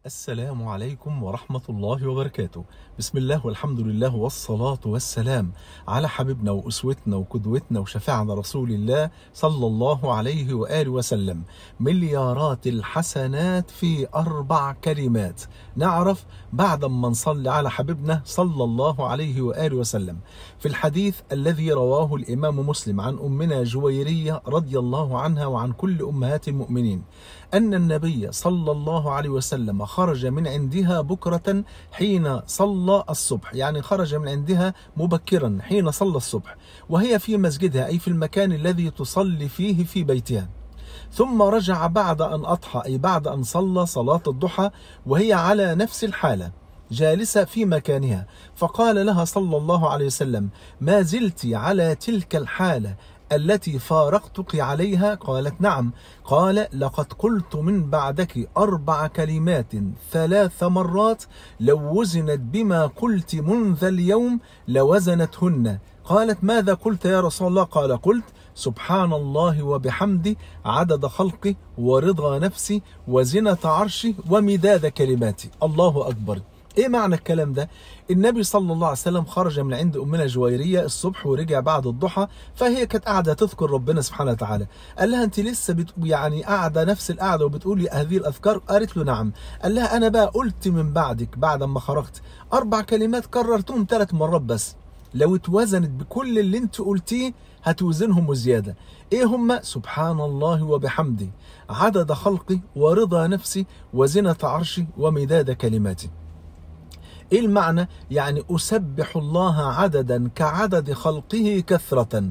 السلام عليكم ورحمة الله وبركاته. بسم الله والحمد لله والصلاة والسلام على حبيبنا وأسوتنا وقدوتنا وشفيعنا رسول الله صلى الله عليه وآله وسلم. مليارات الحسنات في 4 كلمات نعرف بعد ما نصلي على حبيبنا صلى الله عليه وآله وسلم. في الحديث الذي رواه الإمام مسلم عن أمنا جويرية رضي الله عنها وعن كل أمهات المؤمنين أن النبي صلى الله عليه وسلم خرج من عندها بكرة حين صلى الصبح، يعني خرج من عندها مبكرا حين صلى الصبح وهي في مسجدها، أي في المكان الذي تصلي فيه في بيتها. ثم رجع بعد أن أضحى، أي بعد أن صلى صلاة الضحى وهي على نفس الحالة جالسة في مكانها، فقال لها صلى الله عليه وسلم: ما زلت على تلك الحالة التي فارقتك عليها؟ قالت: نعم. قال: لقد قلت من بعدك 4 كلمات 3 مرات لو وزنت بما قلت منذ اليوم لوزنتهن. قالت: ماذا قلت يا رسول الله؟ قال: قلت سبحان الله وبحمده عدد خلقه ورضا نفسي وزنة عرشي ومداد كلماتي. الله أكبر. ايه معنى الكلام ده؟ النبي صلى الله عليه وسلم خرج من عند امنا جويرية الصبح ورجع بعد الضحى، فهي كانت قاعدة تذكر ربنا سبحانه وتعالى. قال لها: انت لسه يعني قاعدة نفس القعدة وبتقولي هذه الاذكار؟ قالت له: نعم. قال لها: انا بقى قلت من بعدك بعد ما خرجت 4 كلمات كررتهم 3 مرات بس، لو اتوزنت بكل اللي انت قلتيه هتوزنهم وزيادة. ايه هما؟ سبحان الله وبحمده عدد خلقي ورضا نفسي وزنة عرشي ومداد كلماتي. ايه المعنى؟ يعني اسبح الله عددا كعدد خلقه كثرة،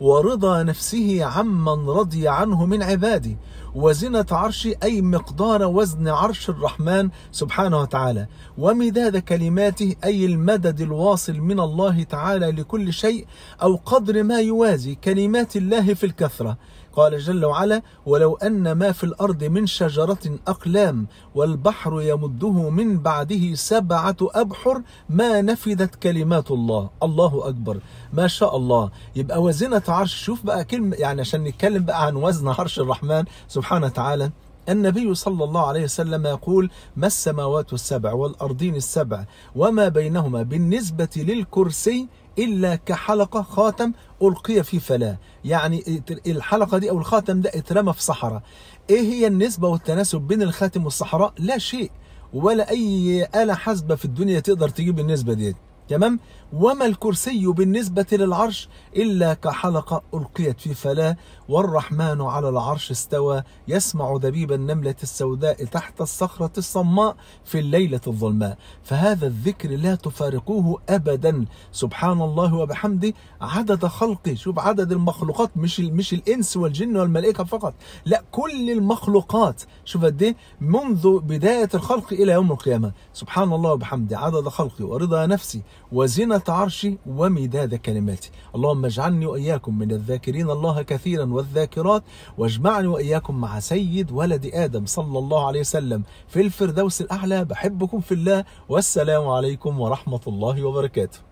ورضا نفسه عمن رضي عنه من عباده، وزنة عرشي أي مقدار وزن عرش الرحمن سبحانه وتعالى، ومداد كلماته أي المدد الواصل من الله تعالى لكل شيء، أو قدر ما يوازي كلمات الله في الكثرة. قال جل وعلا: ولو أن ما في الأرض من شجرة أقلام والبحر يمده من بعده 7 أبحر ما نفدت كلمات الله. الله أكبر، ما شاء الله. يبقى وزنة عرش. شوف بقى كلمة، يعني عشان نتكلم بقى عن وزن عرش الرحمن سبحانه وتعالى. النبي صلى الله عليه وسلم يقول: ما السماوات 7 والأرضين 7 وما بينهما بالنسبة للكرسي إلا كحلقة خاتم ألقي في فلاة. يعني الحلقة دي أو الخاتم ده اترمى في صحراء. إيه هي النسبة والتناسب بين الخاتم والصحراء؟ لا شيء، ولا أي آلة حاسبة في الدنيا تقدر تجيب النسبة دي. تمام؟ وما الكرسي بالنسبة للعرش إلا كحلقة ألقيت في فلاة، والرحمن على العرش استوى، يسمع دبيب النملة السوداء تحت الصخرة الصماء في الليلة الظلماء. فهذا الذكر لا تفارقوه أبدا. سبحان الله وبحمده عدد خلقه. شوف عدد المخلوقات، مش الإنس والجن والملائكة فقط، لا، كل المخلوقات. شوف قد إيه منذ بداية الخلق إلى يوم القيامة. سبحان الله وبحمده عدد خلقي ورضا نفسي وزنة عرشي ومداد كلماتي. اللهم اجعلني وإياكم من الذاكرين الله كثيرا والذاكرات، واجمعني وإياكم مع سيد ولد آدم صلى الله عليه وسلم في الفردوس الأعلى. بحبكم في الله، والسلام عليكم ورحمة الله وبركاته.